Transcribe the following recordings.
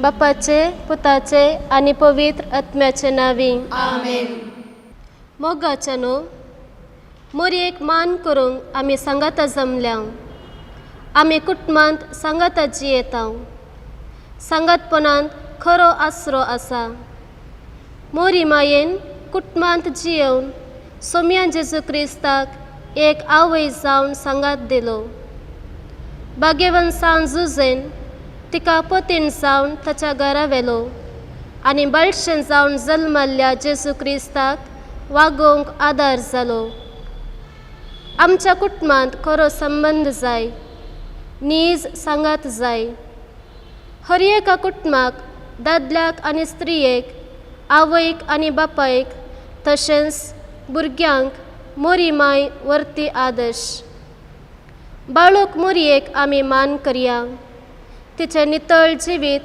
बापाचे, पुताचे आनी पवित्र आत्म्याचे नांवी. आमेन. मोगाच्या न्हू, मोरयेक मान करूंक आमी सांगाता जमल्या. आमी कुटुंबांत सांगाता जियेता. सांगातपणांत खरो आसरो आसा. मोरी मायेन कुटुंबांत जियेवन सोम्या जेजू क्रिस्ताक एक आवय जावन सांगात दिलो. भाग्यवंत सान जुजेन तिका पतीण जावन ताच्या घरा व्हेलो आनी बाळशें जावन जल्मल्ल्या जेजू क्रिस्ताक वागोवंक आदार जालो. आमच्या कुटुंबांत खरो संबंद जाय, नीज सांगात जाय. हर एका कुटुंबाक, दादल्याक आनी स्त्रियेक, आवयक आनी बापायक, तशेंच भुरग्यांक मोरी माय वर्ती आदर्श. बाळूक मोरयेक आमी मान करया. तिचें नितळ जिवीत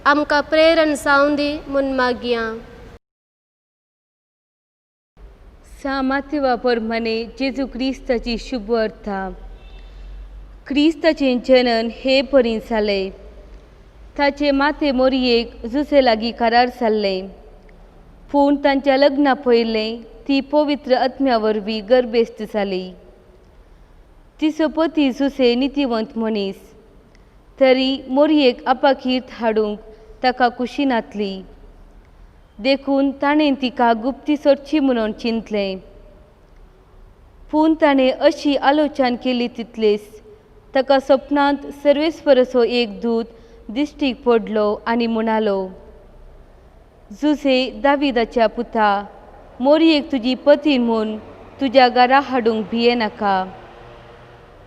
आमकां प्रेरण जावं दी म्हूण मागया. सा मातेवा प्रमाणे जेजू क्रिस्ताची शुभ वार्ता. क्रिस्ताचें जनन हे परीं जालें. ताचे माते मोरयेक जुसे लागीं करार जाल्लें, पूण तांच्या लग्ना पयलें ती पवित्र आत्म्या वरवीं गर्भेस्त जाली. तिचो पती जुसे नितीवंत मनीस, तरी मोरयेक आपाकीर्त हाडूंक ताका खुशी नातली, देखून ताणें तिका गुप्ती सोडची म्हणून चिंतलें. पूण ताणें अशी आलोचन केली तितलीच ताका सपनांत सर्वेस्पराचो एक दूत दिश्टीक पडलो आनी म्हणालो, जुसे दाविदाच्या पुता, मोरयेक तुजी पती म्हूण तुज्या घरा हाडूंक भियेनाका,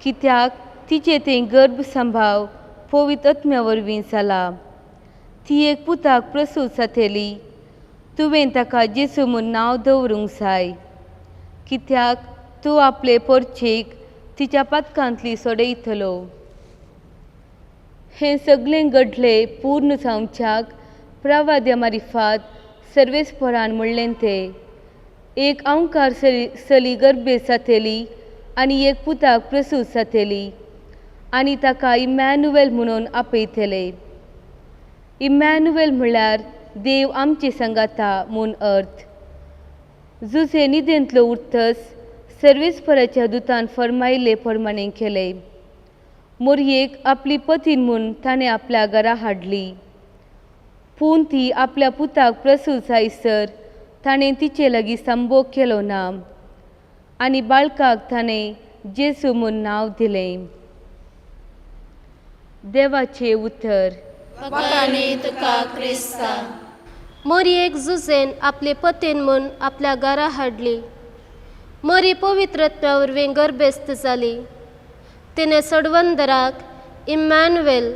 कित्याक तिचें तें गर्भ संभाव पवित्र आत्म्या वरवीं जाला. ती एक पुताक प्रसूत जातली. तुवें ताका जेजू म्हूण नांव दवरूंक जाय, कित्याक तूं आपले पोरचेक तिच्या पातकांतली सोडयतलो. हें सगळें घडलें पूर्ण जावच्याक प्रवाद्या मारिफात सर्वेस्परान म्हणलें तें, एक अंकार चली गर्भेस्त जातली आनी एक पुताक प्रसूत जातली आनी ताका इमॅन्युएल म्हणून आपयतले. इमॅन्युएल म्हळ्यार देव आमचे सांगाता म्हूण अर्थ. जुसे निदेंतलो उरतस सर्वेस्पराच्या दुतान फर्मायले प्रमाणें केलें. मोरयेक आपली पतीन म्हूण ताणें आपल्या घरा हाडली, पूण ती आपल्या पुताक प्रसूत जायसर ताणें तिचे लागीं संभोग केलो ना आनी बाळकाक ताणें जेजू म्हूण नांव दिलें. देवाचें उतर. वाखाणी तुका क्रिस्ता. मोरयेक जुजेन आपली पतीन म्हूण आपल्या घरा हाडली. मोरी पवित्रत्वा वरवीं गर्भेस्त जाली. तिणें सडवंदराक इम्मॅन्युएल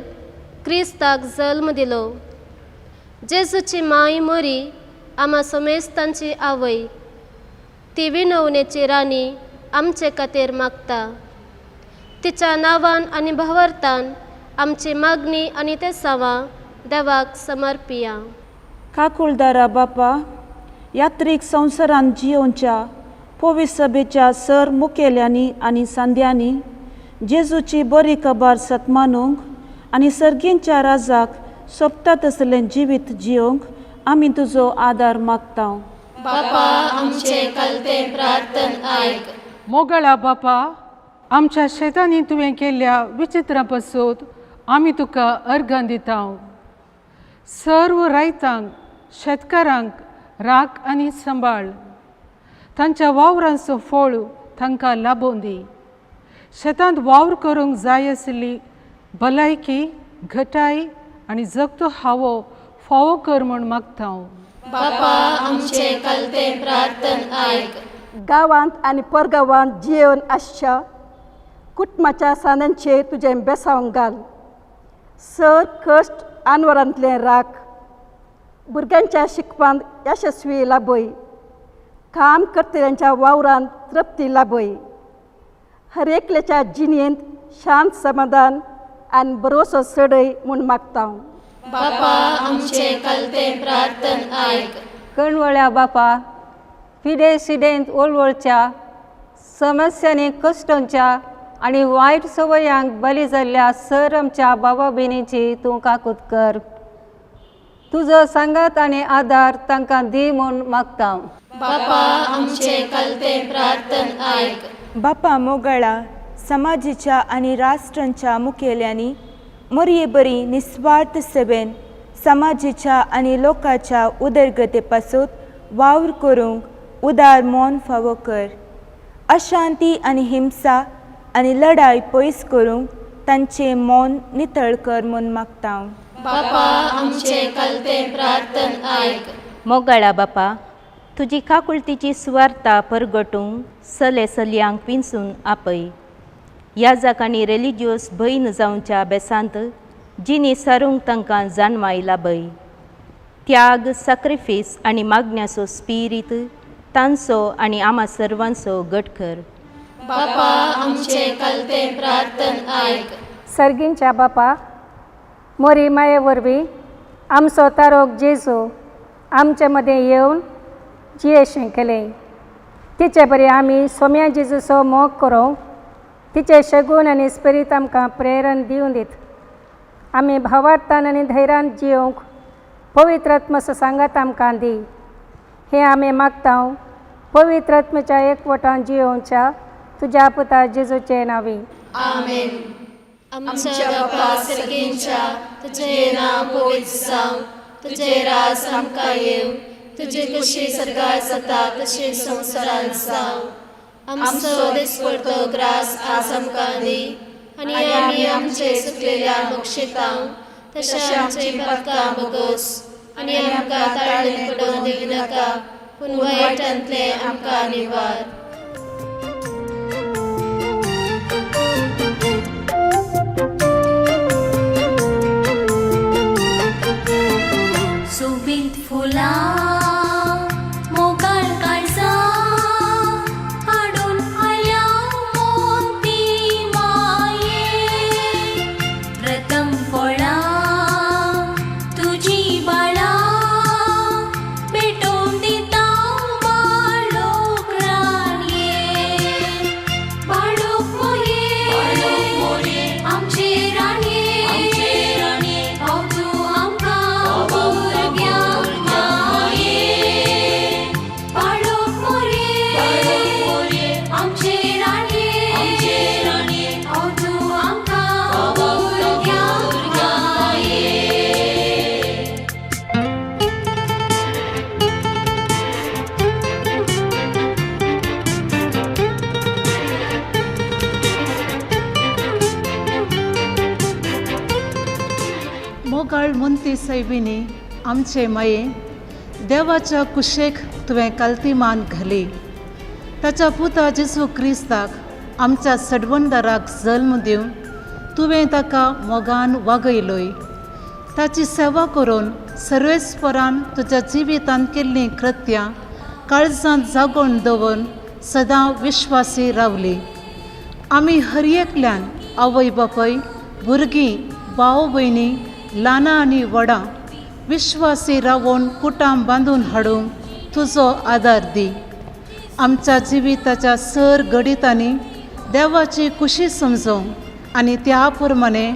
क्रिस्ताक जल्म दिलो. जेजूची माय मोरी आमा समेस्तांची आवय. ती विनवणेची राणी आमचे खातीर मागता. तिच्या नांवान आनी भावार्थान आमची मागणी आनी ते सावां देवाक समर्पिया. काकुळदारा बापा, यात्रीक संवसारांत जियोवच्या पवित्र सभेच्या सर मुखेल्यांनी आनी सांद्यांनी जेजूची बरी खबर सतमानूंक आनी सर्गींच्या राजाक सोबता तसलें जिवीत जियोवंक आमी तुजो आदार मागता. बापा, आमचें कलतें प्रार्थन आयक. मोगळा बापा, आमच्या शेतांनी तुवें केल्ल्या विचित्रां पासून आमी तुका अर्गां दिता. सर्व रायतांक, शेतकारांक राख आनी सांबाळ. तांच्या वावरांचो फळ तांकां लाबोवन दी. शेतांत वावर करूंक जाय आशिल्ली भलायकी, घटाय आनी जगतो हावो फावो कर म्हूण मागता हांव. बापा, आमचें कलतें प्रार्थन आयक. गांवांत आनी परगांवांत जियेवन आसच्या कुटुंबाच्या सांद्यांचेर तुजें बेसावंक घाल. सर कश्ट आनवरांतलें राख. भुरग्यांच्या शिकपांत यशस्वी लाभय. काम करतल्यांच्या वावरांत तृप्ती लाभय. हर एकल्याच्या जिणेंत शांत, समाधान आनी भरोसो चडय म्हूण मागता. बापा, आमचें कलतें प्रार्थन आयक. कणवळ्या बापा, पिडे सिडेंत ओलवळच्या समस्यांनी, कश्टांच्या आनी वायट संवयांक बली जाल्ल्या सर आमच्या बाबा भयणीची तूं काकूत कर. तुजो सांगात आनी आदार तांकां दी म्हूण मागता. बापा आमचें कलतें प्रार्थन आयक. बापा मोगाळा, समाजाच्या आनी राष्ट्रांच्या मुखेल्यांनी मोरये बरी निस्वार्थ सेवेन समाजाच्या आनी लोकांच्या उदरगते पासून वावर करूंक उदार मन फावो कर. अशांती आनी हिंसा आनी लढाय पयस करूंक तांचें मन नितळ कर म्हूण मागता. बापा आमचें कलतें प्रार्थन आयक. मोगाळा बापा, तुजी काकुळतीची सुवार्ता परगटूंक सले सलयांक पिंसून आपय. याजक आनी रेलिजियोस भयण जावच्या बेसांत जिनी सारूंक तांकां जाणवाय लाभय. त्याग, साक्रिफीस आनी मागण्याचो स्पिरीत तांचो आनी आमा सर्वांचो गट कर. बापा आमचें कलतें प्रार्थन आयक. सर्गींच्या बापा, मोरी माये वरवीं आमचो तारोक जेजू आमचे मदें येवन जियेशें केलें. तिचे बरी आमी सोम्या जेजूचो मोग करूंक तिचे शगून आनी स्पिरीत आमकां प्रेरण दिवन दीत. आमी भावार्थान आनी धैर्यान जियोवंक पवित्र आत्माचो सांगात आमकां दी. हें आमी मागता पवित्र आत्म्याच्या एकवटान जियोवच्या तुज्या पुता जेजूचे नांवी. आमेन. आमच्या बापा सर्गींच्या, तुजें नांव पवित्र जावं, तुजें राज आमकां येवं, तुजी खुशी सर्गार जाता तशी संवसारांत जावं. आमचो दिसपडतो ग्रास आज आमकां दी आनी आमी आमचे चुकलेल्या मोक्षितां तशें आमची पातकां बोगोस आनी आमकां ताळणेन पडोवन दिवं नाका, पूण वायटांतलें आमकां निवार. सोबीत फुलां मोगाळ काळजां हाडून आयल्या मोती माये, प्रथम फळां तुजी बाळा पेटोवन दिता बाळूक राणये. बाळूक मोरये आमचे राणये, पाव तूं आमकां भुरग्यांक माये. बाळूक मोरये आमचे राणये, पाव तूं आमकां भुरग्यांक माये. मोगाळ मुंती सैबिनी आमचे माये, देवाच्या कुशेक तुवें कालती मान घाली. ताच्या पुता जेजू क्रिस्ताक आमच्या सडवणदाराक जल्म दिवन तुवें ताका मोगान वागयलोय. ताची सेवा करून सर्वेस्परान तुज्या जिवितांत केल्लीं कृत्यां काळजांत जागोवन दवरून सदां विश्वासी रावली. आमी हर एकल्यान आवय बापूय, भुरगीं, भाव भयणी, ल्हानां आनी व्हडां विश्वासी रावून कुटाम बांदून हाडूंक तुजो आदार दी. आमच्या जिविताच्या सर घडितांनी देवाची खुशी समजोवंक आनी त्या प्रमाणे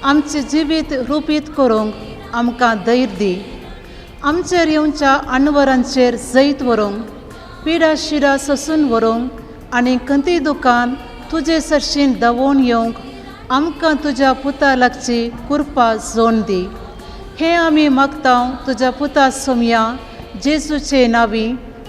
आमचें जिवीत रुपीत करूंक आमकां धैर्य दी. आमचेर येवच्या अणवरांचेर जैत व्हरूंक, पिडा शिरा सोसून व्हरूंक आनी खंती दुकान तुजे सरशीन धांवोवन येवंक आमकां तुज्या पुता लागची कृपा जोन दी. हें आमी मागता तुज्या पुता सोमया जेजूचे नांवी,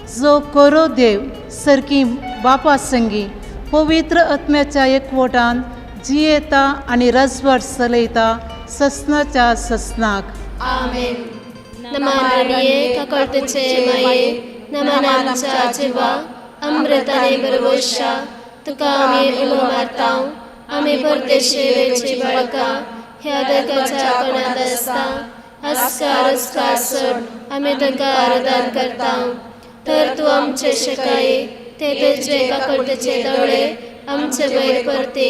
जो कोरो देव सरकी बापा संगी पवित्र आत्म्याच्या एकवटान जियेता आनी रजवट चलयता ससनाच्या ससनाक. आमेन. नमन काकळतेचे माये, नमन आमच्या जिवा, अमृताने बरवशा, तुका आमी उलो मारता. आमी परदेशी वेची बाळकां ह्या दर्गाच्या कोणांत आसता हसकार हसकार सोड आमी तांकां आराधन करता. तर तूं आमचे शिकाय ते तुजे काकुळतेचे दोळे आमचे वयर परती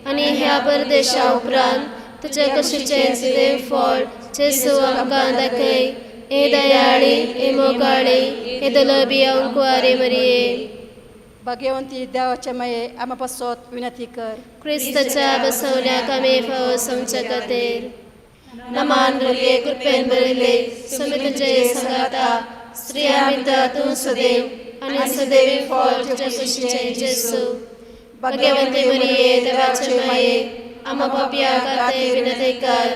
आनी ह्या परदेशा उपरांत तुजे कशीचें देव फळ जेसू आमकां दाखय. ए दयाळी, ए मोगाळी, ए दलबी अंकुआरे मरिये, भाग्यवंती देवाच्या माये, आमा पासत विनंती कर. क्रिस्तच्या बसवण्याक आमी फावो समच्या खातीर. नमान मरिये कृपेन भरिल्ले स्वामी तुजे सांगाता स्त्रियां भितर तूं सदैव आनी सदैवी फळ तुज्या कुशीचें जेजू. भाग्यवंती मरिये देवाचे माये, आम्हा पापया खातीर विनंती कर,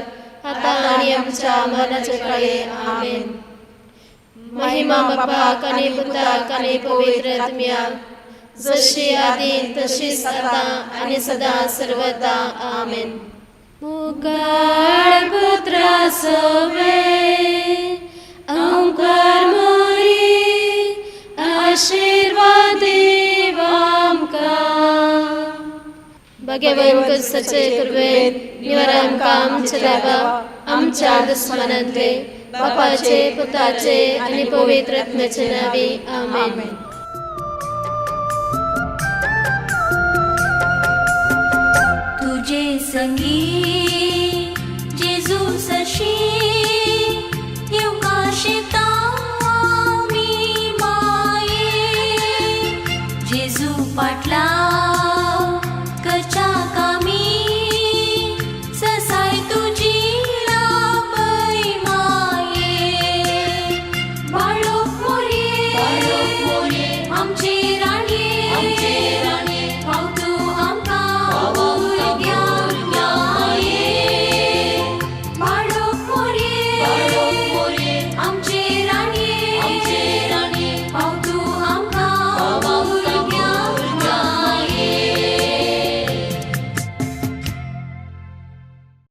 आतां आनी आमच्या मरणाच्या काळे. आमेन. महिमा बापाक आनी पुताक आनी पवित्र आत्म्याक, जशी आदी तशीच आतां आनी सदां सर्वदा. आमेन. मुखार पुत्रा सवे अंकार मोरी आशीर्वाद देव आमकां. भगवंत सचे कृपेन निवार आमकां आमच्या देवा आमच्या दुस्मानांतले, बापाचे पुताचे आनी पवित्र आत्म्याचे नावी. आमेन. तुझे संगी